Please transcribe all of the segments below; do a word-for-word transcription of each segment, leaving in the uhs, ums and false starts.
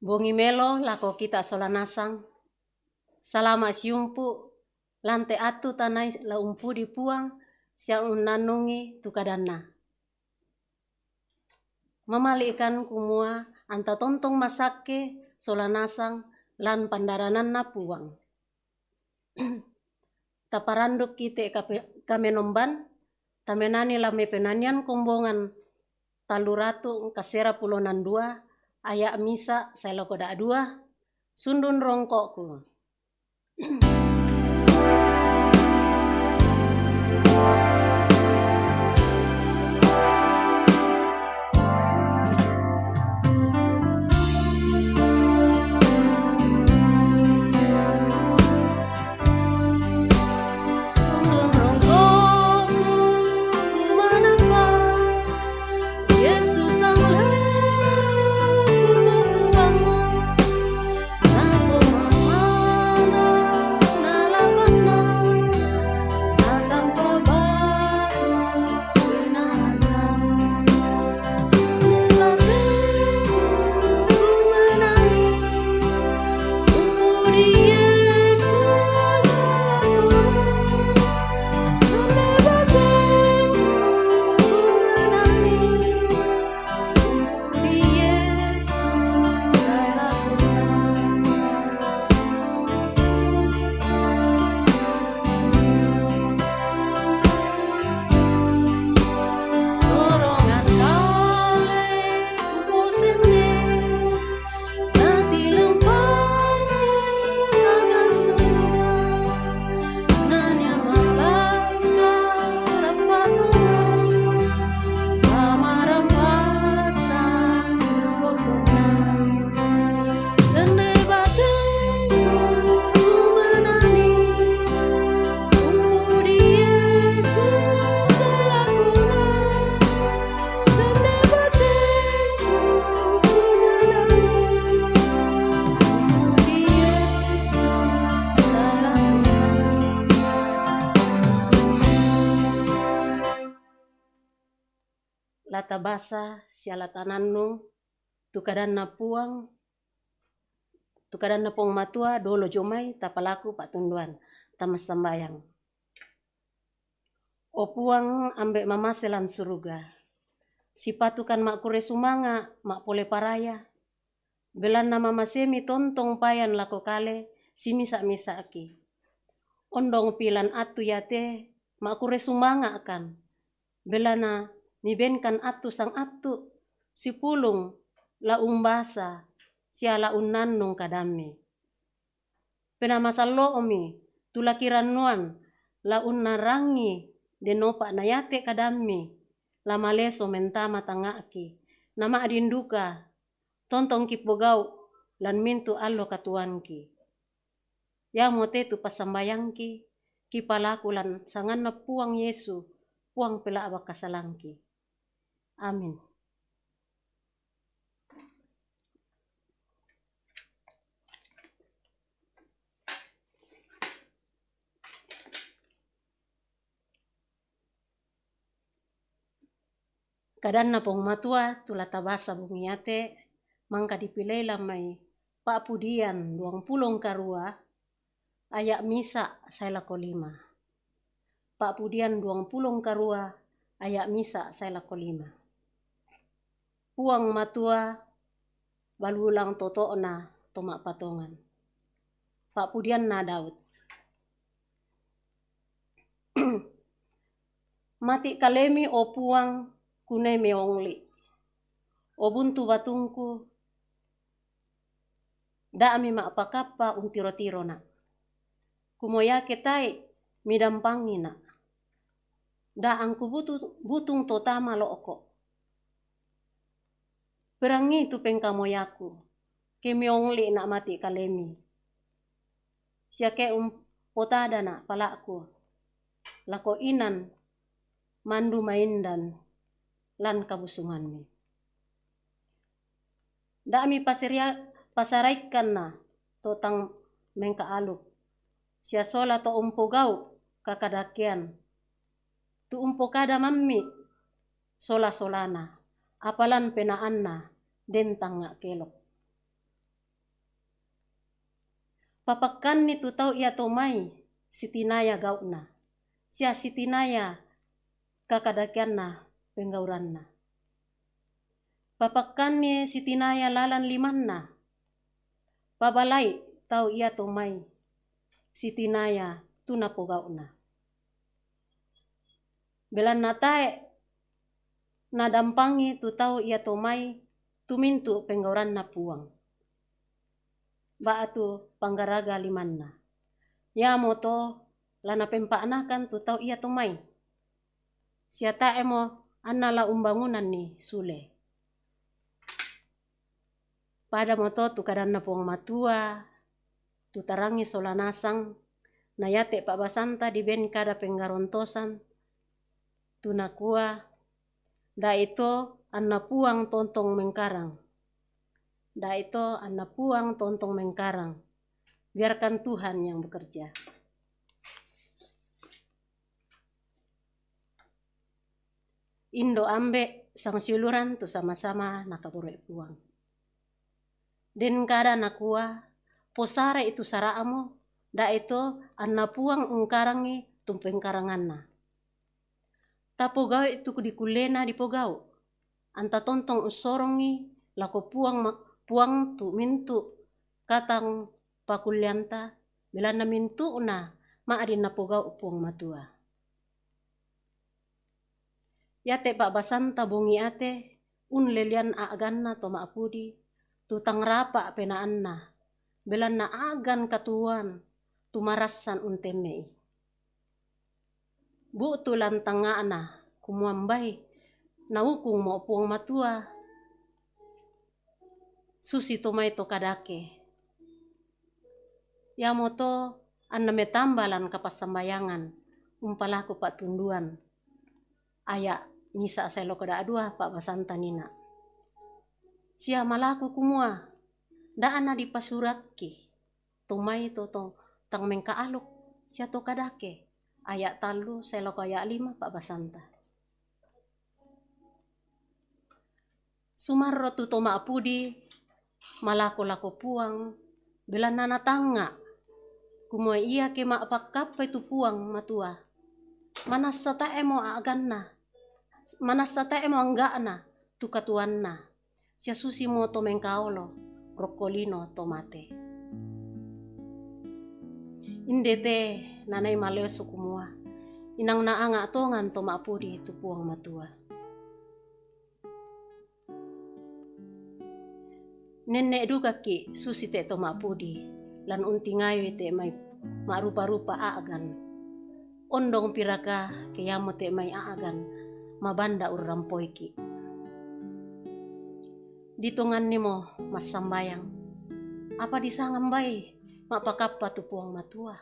Bongi melo lako kita sola nasang. Salama siumpu, lante atu tanai la umpudi Puang, sia unnannungi tu kadanna. Mamalikan kumua anta tontong masakke sola nasang lan pandarananna Puang. Taparanduk kite kape-, kamenomban, tamenani lame penanian kombongan tallu ratu kasera pulo nandua, aya misa sailako da dua, sundun rongkokku. La tabasa sia la tanannung tu kadanna Puang, tu kadanna Puang Matua dolo jomai tapalaku patunduan, tamassambayang. O Puang, Ambe' mamase lan suruga, sipatukan ma'kurre sumanga' ma'pole paraya, belanna mamasemi tontong payan lako kale simisa'-misa'ki. Ondongpi lan attu iate ma'kurre sumanga'kan, belanna mibenkan attu sang attu sipulung la umbasa sia la unnannung kadammi. Penaa masallo'mi tu la kirannuan, la unnarangi dennopa na iate kadammi, la maleso mentama tangnga'ki, na ma'din duka tontong kipogau' lan mintu' allo katuoanki. Iamote tu passambayangki, kipalaku lan sanganNa Puang Yesu, Puang pela'bak kasalangki. Amin. Kadanna Puang Matua tu la tabasa bongi iate, mangka dipilei lan mai Pa'pudian duangpulo karua, aya' misa' sae lako lima. Pa'pudian duangpulo karua, aya' misa' sae lako lima. Puang Matua, balulang toto'na to ma'patongan. Pa'pudianna Daud. Mati' kalemi, o Puang, kunai meongli'. O buntu batungku, da'mi ma'pakappa untiro-tirona'. Kumua iake tae' midampangina', da' angku butu-, butung to tama lo'ko'. Perangi tu pengkamoyaku, ke meongli'na' mati' kalemi. Sia ke umpotadana' pala'ku lako inan mandu maindan lan kabusungammi. Da'mi pasaria-, pasaraikkanna to tang mengka'aluk, sia sola to umpogau' kakadakean, tu umpokada mammi' sola-solana, apa lan penaanna den tangnga' kelok. Papakkanni tu tau iato mai sitinaya gau'na, sia sitinaya kakadakeanna penggauranna. Papakkanni sitinaya lalan limanna, pabalai tau iato mai sitinaya tu napogau'na. Belanna tae' nadampangi tu tau iato mai tu mintu' penggauranna Puang, ba'tu panggaraga limanna. Iamoto la napempa'nakan tu tau iato mai, sia tae'mo anna la umbangunanni sule. Padamo to tu kadanNa Puang Matua, tu tarangngi sola nasang, na iate pa'basanta diben kada penggarontosan, tu nakua, "Da'ito anna Puang tontong mengkarang. Da'ito anna Puang tontong mengkarang." Biarkan Tuhan yang bekerja. Indo' ambe' sangsiuluran tu sama-sama nakaboro'i Puang. Den kada nakua, "Posara'i tu sara'mu, da'ito anna Puang ungkarangi tu pengkaranganna. Tapogau'i tu dikullena dipogau'. Anta tontong ussorongi lako Puang ma-, Puang tu mintu' katang pakulleanta, belanna mintu'na ma'din napogau' Puang Matua." Iate pa'basanta bongi iate, unlelean a'ganna to ma'pudi, tu tang rapa' penaanna, belanna a'gan katuoan tu marassan untemme'i. Bu'tu lan tangnga'na, kumua, "Mbai, naukungmo Puang Matua susi to mai to kadake." Iamoto anna metamba lan kapassambayangan, umpalaku pa'tunduan. Aya' misa' sae loko da'dua pa'basanta nina. Sia malaku kumua, "Da'a nadipasurakki to mai to, to tang mengkaaluk sia to kadake." Aya' tallu sae loko aya' lima pa'basanta. Sumarro tu to ma'pudi malako-lako Puang, belanna natangnga', kumua iake ma'pakkappai tu Puang Matua, manassa tae'mo a'ganna, manassa tae'mo angga'na tu katuoanna, sia susimo to mengkaolo rokko lino to mate. Inde te nanai malesu kumua, inang naanga' tongan to ma'pudi tu Puang Matua. Nenne' dukaki' susi te to ma'pudi, lan untingayoi te mai ma'rupa-rupa a'gan. Ondong piraka ke iamo te mai a'gan mabanda urrampoiki'? Ditongannimo massambayang, apa disanga mbai ma'pakappa tu Puang Matua?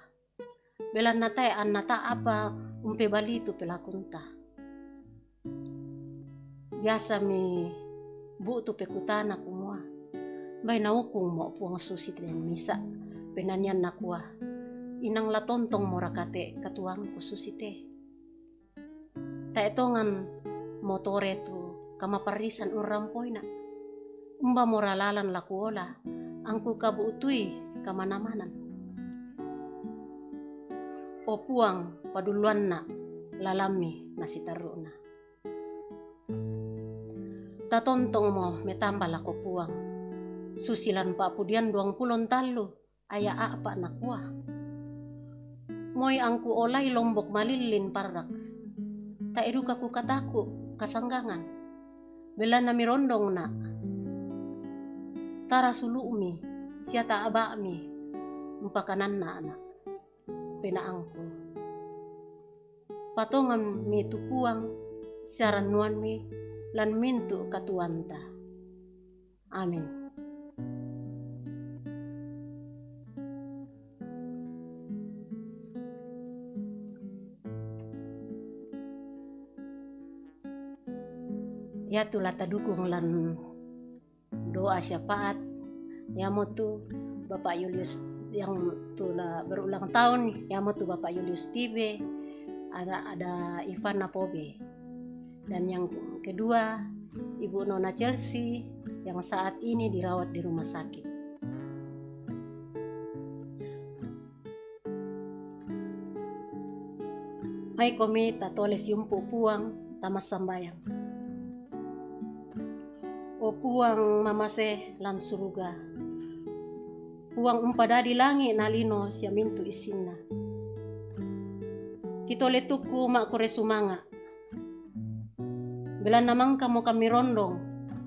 Belanna tae' anna ta'apa umpebali tu pelakunta. Biasami bu'tu pekutana kumua, "Mbai naukungmo Puang susi te misa'?" Penanian nakua, "Inang la tontongmo raka te katuoangku susi te? Tae' tongan motore tu kamaparrisan urrampoina'? Umbamora lalan la kuola, angku kabu'tui kamana-manan? O Puang, padulluanna' lalammi nasitarru'na." Tatontongmo metamba lako Puang. Susi lan Pa'pudian duangpulo tallu aya' a'pa' nakua, "Moi angku olai lombok malillin parrak, tae' duka kukataku' kasanggangan, belanna mirondongna'. Tarasulu'mi sia ta'ba'mi umpakananna'na' penaangku. Patongammi tu Puang sia rannuammi lan mintu' katuoanta." Amin. Iatu la tadukung lan doa syafaat, iamotu Bapak Julius yang tu la berulang tahun, iamotu Bapak Julius Tibe, ada, ada Ivana Pobe. Dan yang kedua, Ibu Nona Chelsea yang saat ini dirawat di rumah sakit. Mai komi tatole siumpu' Puang, tamassambayang. O Puang mamase lan suruga, Puang umpadadi langi' na lino sia mintu' issinna. Kitole tukku ma'kure sumanga'. Belanna mangkamo kami rondong,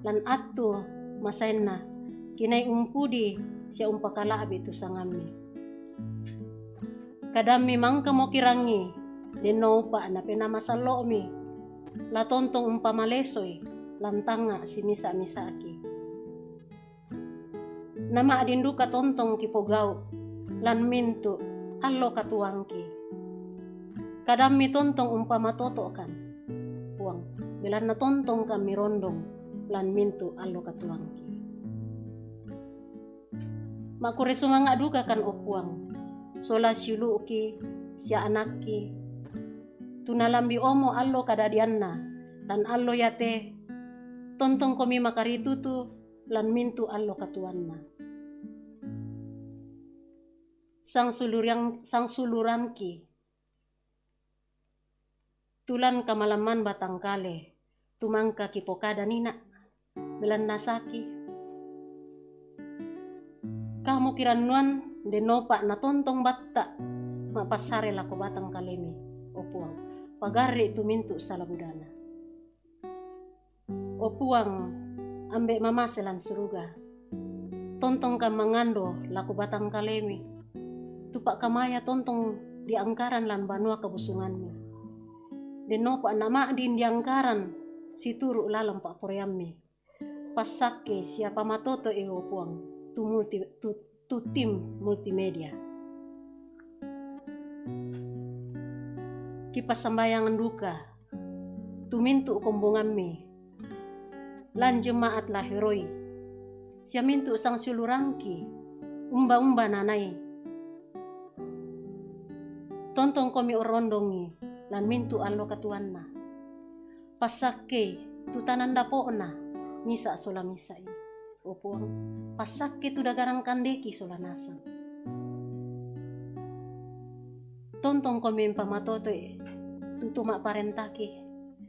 lan attu masaenna, kinai umpudi sia umpakala'bi' tu sangammi. Kadammi mangkamo kirangi, denno upa' napena masallo'mi, la tontong umpamalesoi, lan tangnga' simisa-misaki. Nama'din duka tontong kipogau', lan mintu' allo katuoangki. Kadammi tontong umpamatoto'kan, Puang, belanna tontong kami rondong, lan mintu' allo katuoangki. Ma'kure sumanga' dukakan, o Puang, sola siulu'ki sia anakki, tu nalambi omo allo kadadianna, lan allo iate, tontongkomi makaritutu, lan mintu' allo katuoanna. Sangsuluran-, sangsuluranki, tu lan kamalamman batang kale, tu mangka kipokada nina', belanna saki. Kamu kirannuan denno upa' natontong batta' ma'passare lako batang kalemi, o Puang, pagarri' tu mintu' sala budana. O Puang, Ambe' mamase lan suruga, tontongkan mangando lako batang kalemi, tu pa'kamaya tontong diangkaran lan banua kabusungammi. Denno upa' nama'din diangkaran situru' lalan pa'poraiammi. Passakkei sia pamatoto'i, o Puang, tu multi-, tu, tu tim multimedia. Kipassambayangan duka tu mintu' kombongammi, lan jemaat Laheroi, sia mintu' sangsiulurangki, umba-umba nanai. Tontongkomi orrondongi lan mintu' allo katuoanna. Passakkei tu tanan dapo'na, misa' sola misa'i. O Puang, passakkei tu dagarang kandeki sola nasang. Tontongkomi umpamatoto'i tu, tu ma'parentaki,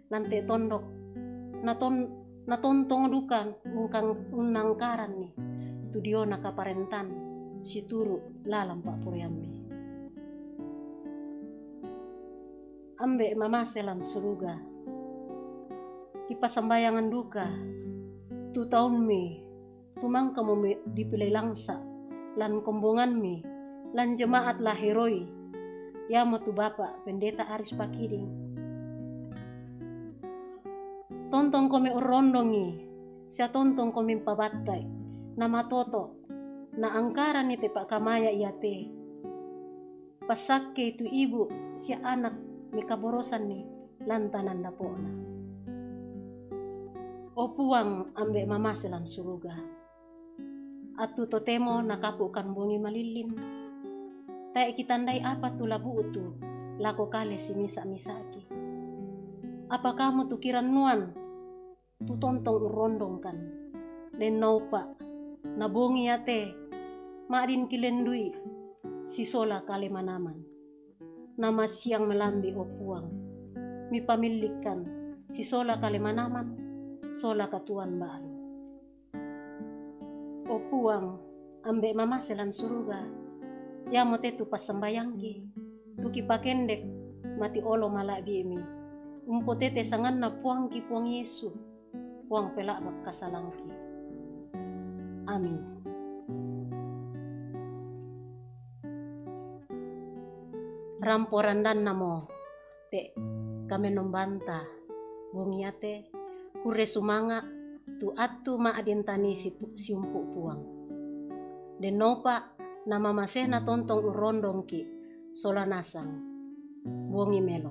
lan te tondok, naton-, natontong duka ungkang-, unnangkaranni tu diona kaparentan situru' lalan pa'poraiammi. Ambe' mamase lan suruga, kipassambayangan duka tu taummi, tu mangkamo mi-, dipilai langsa' lan kombongammi, lan jemaat Laheroi, iamotu Bapa' Pendeta Aris Pakiding. Tontongkomi orrondongi, sia tontongkomi umpabatta'i, namatoto', naangkaranni te pa'kamaya iate. Passakkei tu ibu' sia anak mikaborosanni lan tanan dapo'na. O Puang, Ambe' mamase lan suruga, attu totemo nakapu'kan bongi malillin. Tae' kitandai apa tu la bu'tu lako kale simisa-misaki. Apa kamu tu kirannuan tu tontong urrondongkan. Denno upa' na bongi iate ma'din kilendui sisola kale manaman. Namasiang malambi, o Puang, mipamillikkan sisola kale manaman sola katuoan ba'lu. O Puang, Ambe' mamase lan suruga, iamote tu passambayangki, tu kipakendek mati olo mala'bi'mi, umpotete sanganna Puangki Puang Yesu, Puang pela'bak kasalangki. Amin. Rampo randannamo te' kamenombanta bongi iate, kurre sumanga' tu attu ma'din tanii si-, siumpu' Puang. Denno upa' namamasena tontong urrondongki' sola nasang. Bongi melo.